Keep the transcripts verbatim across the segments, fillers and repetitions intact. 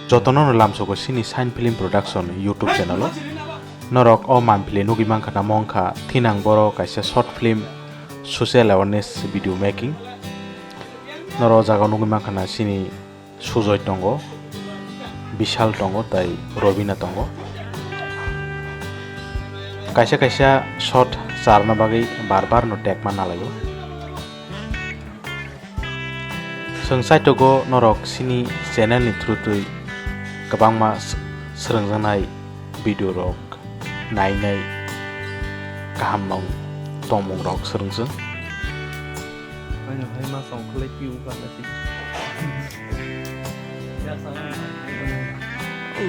Jotono no lamsogo chini Shine Film Production YouTube channel o. Norok o manpili nugwi mankha na mongkha thinang boro kaisa short film social awareness video making. Norok o jaga o nugwi mankha na chini Sujoy tongo, Bishal tongo, tai Robina tongo. Kaisa kaisa shot charna bagwi bar bar no take ma nalaio. Chwng chaitogo norok chini channel ni through twi kwbangma s-, swrwngjaknai video rok nainai kaham nong tongmung rok swrwngchwng. Ano hai ma song khlai piu ka na si.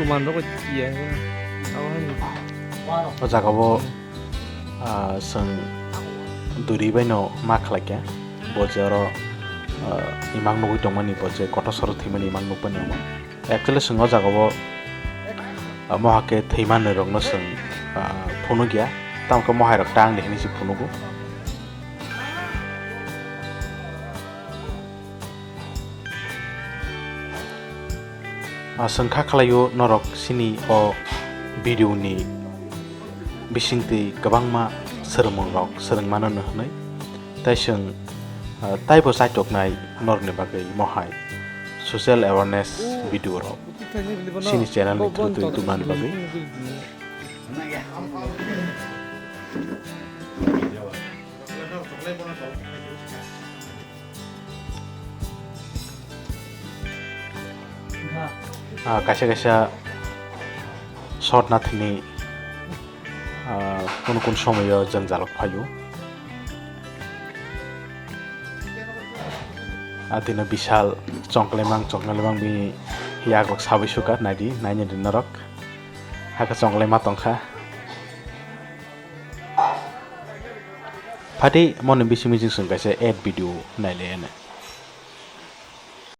Luman rok ya. Abo hai. O jaga o, ah, chwng duri bai no ma khlai kha. Bo je oro, ah, imang nugwi tongmani, bo je kotor soro thwimani imang nukmani omo. Actually, chwng o jaga o, ah, mohai khe thwimanirokno chwng, ah, phunukya, tamo khe mohai rok tang di hinwi se phunugo. Ah, chwng kha khlaio norok chini o video ni bisingtwi kwbangma swrwngmung rok swrwngmano hwnwi. Tai chwng, ah, taibo chaitoknai norokni bagwi mohai social awareness video rok chini channel ni through twi tubunani bagwi. Ah, kaisa kaisa shot na thwngwi, ah, kunu kunu somoyo jwngjalok phaio. Ah, tino Bishal chongklemang chongklemang bini yakrok sabai sukha, naidi, nainani norok. Hakhe chongklema tongkha. Phati moni bising bising chwng kaisa ad video nailaianw.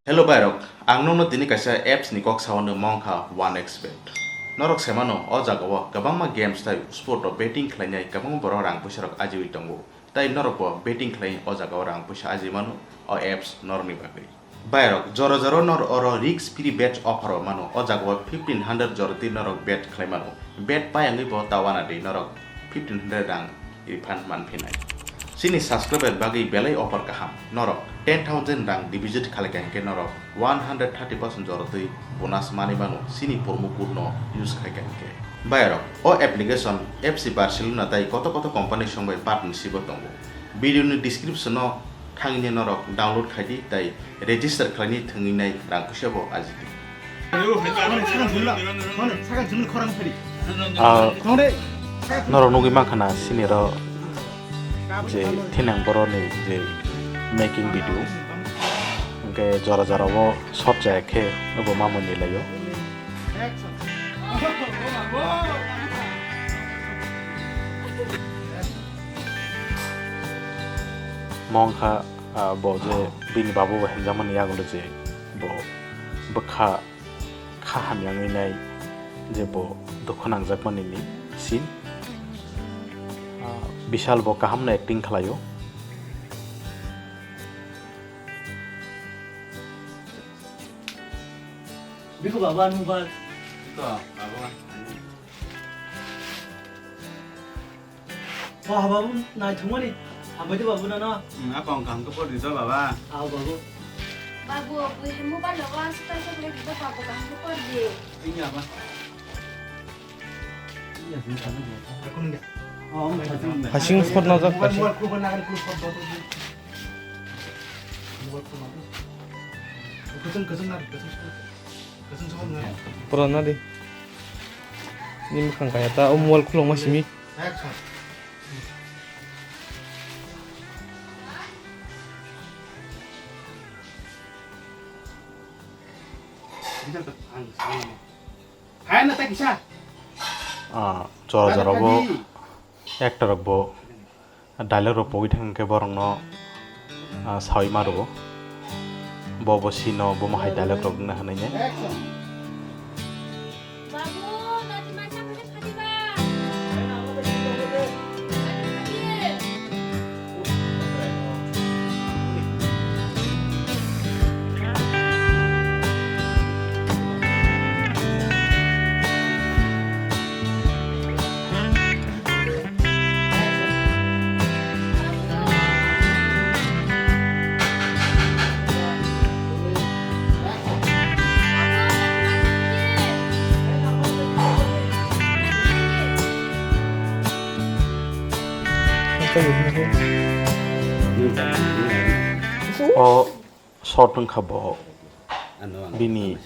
Hello bairok, ang nokno tini kaisa apps ni kok sao, mongkha one X bet. Norok semano o jaga o kwbangma games tai sport o betting khlainai kwbangma borok rang puisa rok ajiwi tongo. Tai norok bo betting khlai o jaga o rang puisa ajiwi mano o apps norokni bagwi. Bairok, jora jora nor oro risk free bet offer o mano, o jaga o fifteen hundred jora twi norok bet khlai mano. Bet payangwi bo ta wana di norok fifteen hundred rang refund man phinai. Chini subscriber bagwi belai offer kaham, norok ten thousand rang deposit khlai kha hinkhe norok one hundred thirty percent jora twi bonus manwi mano, chini promo code no use khlai kha hinkhe. Bairok, o application F C Barcelona tai koto koto company song bai partnership o tongo. Video ni description o thangwi norok download khai di tai register khlaini thwngwi nai rang puisa bo aji di. Ah, norok nugwi mankha na sini ro je thinang borok ni je making video, hwnkhe jora jora o shot jaya khe obo mamoni laio. Mongkha, ah, bo je bini babu bo hemjakmani yagulo je bo bwkha kha hamya wngwi nai je bo dukhu nangjakmani ni scene. Ah, Bishal bo kaham no acting khlaio. Biko baba nung ba. Biko baba. O ha babu, naithokmani hambai de babu nano. Hmm, a kong kaham khe por di do baba. Ao babu. Babu, bui hemo ba logo aswk kaisa khlai di do babu kaham khe por di. Ini apa? Hasing sot najak kaisa. Pura na di. Ni mukhang kaya ta o mobile khulokma simi. Ah, jora jora bo actor rok bo dialogue rok pogwi thang khe borok no, ah, sawi ma rwo. Bo bo sino bomo hai dialogue rok wngna hwnwi ne. O short wngkha bo bini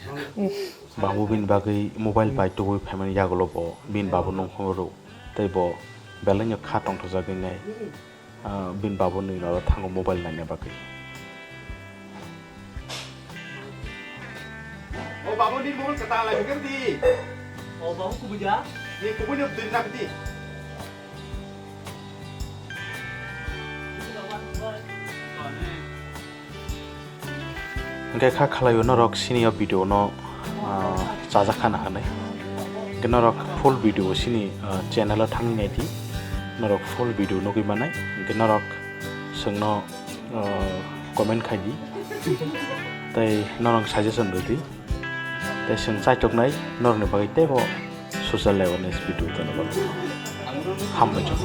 babu bini bagwi mobile bai tubui phaimani yagulo bo bini babu nungkhoro tei bo belai no kha tongthokjagwi nai. Ah, bini babu ni noro thango mobile naina bagwi. O babu ni mobile kata lai bwkhe di. O babu kubuja. Ni kubui ni bwtwi nak di. Hingke kha khalai o norok sini o video no, ah, chajak khana hinui. Hingke norok full video sini, ah, channel o thangwi nai di. Norok full video nugui manai. Hingke norok chwngno, ah, comment khai di. Tei norok suggestion rw di. Tei chwng chaitok nai norok ni bagwi teibo social awareness video tongwi mano. Hambai chwng.